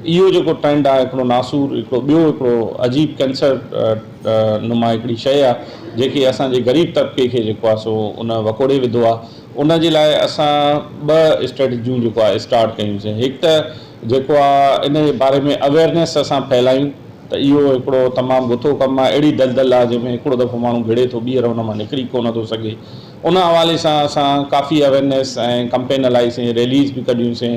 اهو جيڪو ٽرينڊ آهي هڪڙو ناسور هڪڙو ٻيو هڪڙو عجيب ڪينسر نما هڪڙي شيء آهي جيڪي اسان جي غريب طبقي کي جيڪو آهي سو ان وڪوڙي وڌو آهي ان جي لاء اسان ٻه اسٽريٽجيون جيڪو آهي اسٽارٽ ڪيون سين هڪ ته جيڪو آهي ان جي باري ۾ اويئرنيس اسان ڦهلايون ته اهو هڪڙو تمام گٿو ڪم آهي اهڙي دلدل آهي جنهن ۾ هڪڙو دفعو ماڻهو گهڙي ٿو ٻيهر ان مان نڪري ڪونه ٿو سگهي ان حوالي سان اسان ڪافي اويئرنيس ۽ ڪمپين هلائي سين ريليز به ڪڍيون سين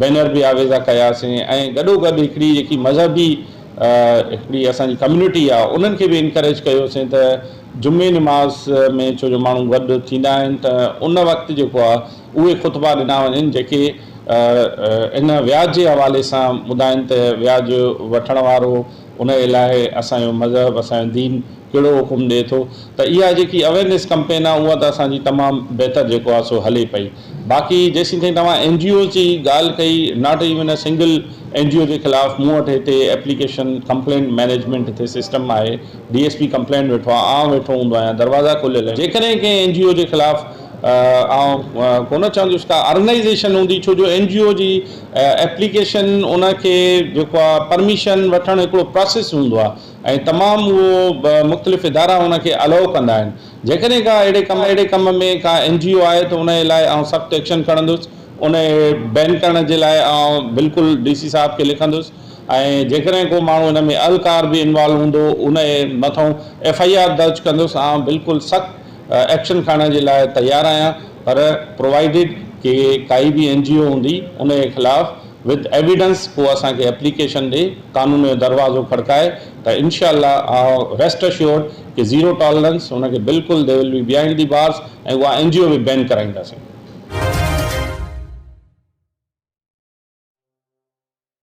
بينر به آويزا ڪيا سين ۽ گڏو گڏ هڪڙي جيڪي مذهبي هڪڙي اسان جي ڪميونٽي آهي انهن کي به انڪريج ڪيو سين ته جمعي نماز ۾ ڇو جو ماڻهو گڏ ٿيندا آهن ته ان وقت جيڪو آهي اهي خطبا ڏنا وڃن جيڪي ان وياج جي حوالي سان ٻڌائن ته وياج وٺڻ وارو ان جي لاء اسان جو مذهب اسان جو دين ڪهڙو حڪم ڏئي ٿو ته اها جيڪي اويرنيس ڪمپين آهي اها ته اسان جي تمام بهتر جيڪو آهي سو هلي پئي باقي جيسين تائين توهان اين جي اوز جي ڳالهه ڪئي not even a single N G O جي خلاف مون وٽ هتي ايپليڪيشن ڪمپلينٽ مئنيجمينٽ هتي سسٽم آهي ڊي ايس پي ڪمپلينٽ ويٺو آهي آئون ويٺو هوندو آهيان دروازا کليل آهن جيڪڏهن ڪنهن اين جي او جي خلاف آئون ڪونه چوندس ڪا آرگنائيزيشن هوندي ڇو جو اين جي او جي ايپليڪيشن ان کي جيڪو آهي پرميشن وٺڻ هڪڙو پراسيس هوندو آهي ۽ تمام اهو مختلف ادارا ان کي الائو ڪندا آهن جيڪڏهن ڪا اهڙي ڪم اهڙي ڪم ۾ ڪا اين جي او آهي ته ان جي لاء آئون سخت ايڪشن کڻندس ان کي بين ڪرڻ جي لاء آئون بلڪل ڊي سي صاحب کي لکندس ۽ جيڪڏهن ڪو ماڻهو ان ۾ اهلڪار به انوالو هوندو ان جي مٿئون ايف I R درج ڪندس آئون بلڪل سخت ايڪشن کڻڻ جي لاء تيار آهيان پر پرووائيڊڊ ڪي ڪائي به اين جي او هوندي ان جي خلاف وٿ ايويڊنس ڪو اسان کي ايپليڪيشن ڏي قانون جو دروازو کڙڪائي ته انشاء الله آء ريسٽ اشورڊ ڪي زيرو ٽالرنس ان کي بلڪل the will be behind the bars ۽ اها اين جي او به بين ڪرائينداسين.